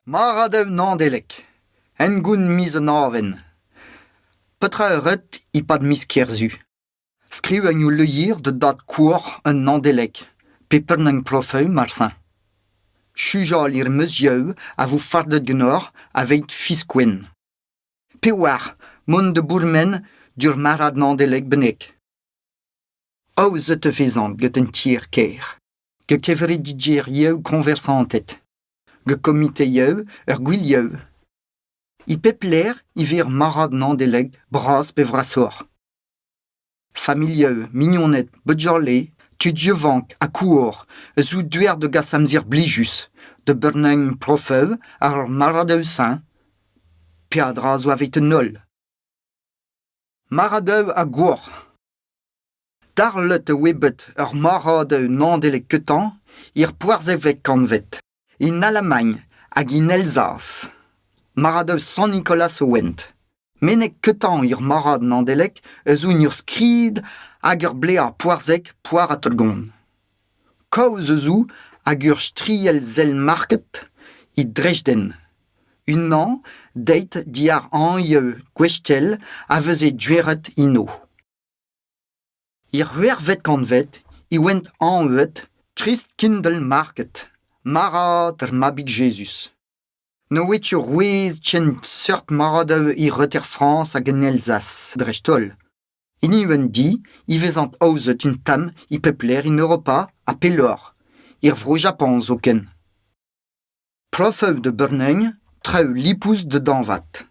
Marc'had Nedeleg, hengoun miz an Aven. Petra a rit e-pad miz Kerzu ? Skriv en ho lizher da dad-kozh an Nedeleg pe prenañ profoù marse. Sujal er meuzioù a vo fardet ganeoc'h aveit fiskouen. Pevar, mont da bourmen d'ur marc'had Nedeleg bennak. Aozet e vezan gant an tier-kêr, gant kevredigezhioù koñversanted. Gant komiteioù ur gwilhoù. E pep lec'h e vez ur marc'had Nedeleg bras pe vrasoc'h. Familhoù, mignoned, bugale, tud yaouank ha kozh a zo deuet da gas amzer blijus, da brenañ profoù àr ur marc'hadoù-se. Peadra zo aveit an holl. Marc'hadoù ha gor. Darlet e oa bet ur marc'had Nedeleg kentañ er pevarzekvet kantved, en Alamagn hag en Elzas. Marc'hadoù Sant-Nikolaz e oant. Meneg kentañ er marc'had Nedeleg a zo en ur skrid hag ur bleaz pevarzek poar ha tregont. Kaoz a zo ag ur striell-sell-market e Dresden. Unan deuet diàr anvioù gwestell a veze gweret eno. Er c'hwec'hvet kantved e oant anvet Christkindlmarket, marc'had ar Mabig Jezuz. Ne oa ket rouez ken seurt marc'hadoù e reter Frañs hag en Elzas dreist-holl. Hini un di e vezent aozet un tamm e pep lec'h en Europa ha pelloc'h, er Vro-Japan zoken. Profoù da Beurneugn, traoù lipous da dañvad.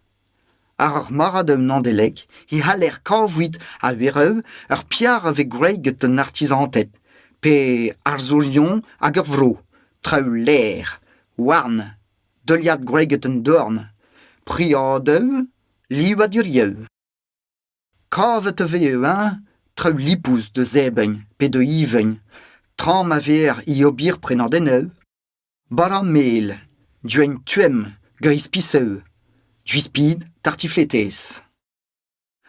Àr ur marc'had Nedeleg e c'haller kavout a-wechoù ur piar a vez graet get an artizanted, pe arzourion ag ur vro, traoù lêr, houarn, deuliad graet get an dorn, priadoù, livadurioù. Kavet e vez eñ traoù lipous da zebriñ pe da evañ, tra ma vez é ober prenadennoù. Bara-mel, gwenn tuemm, gris-piseù, gwispid, tartifletez.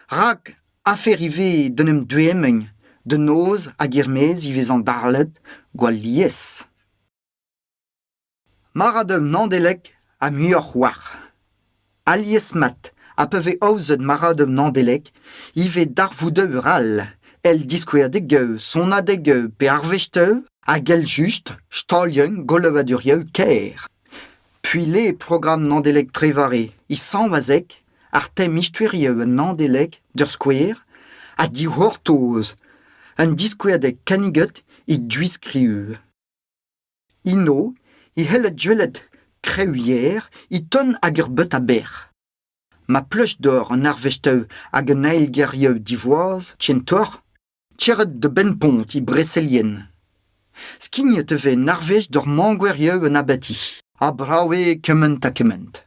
Rak afer ivez d'en em duemmiñ, da noz hag er-maez e vezan darlet gwall lies. Marc'had Nedeleg ha muioc'h war. Alies-mat ha pa vez aozet marc'had Nedeleg e vez darvoudoù all, èl diskouezadegioù, sonadegoù pe arvestoù hag èl-just staliañ golovadurioù kêr. Puilh eo programm Nedeleg Trevare e Saint-Wazeg ar tem istoerioù an Nedeleg d'ur skouer ha dic'hortoz un diskouezadeg kanniget e Gwiskriv. Eno e c'helled gwelet kreouier e tont hag ur beut a-bec'h. Ma pleuch deoc'h an arvestoù hag an eilgerioù divoaz kentoc'h, trec'het da benn-pont e Breselien. Skignet e vez an arvest d'ur magoerioù en abati, ha brav eo kement ha kement.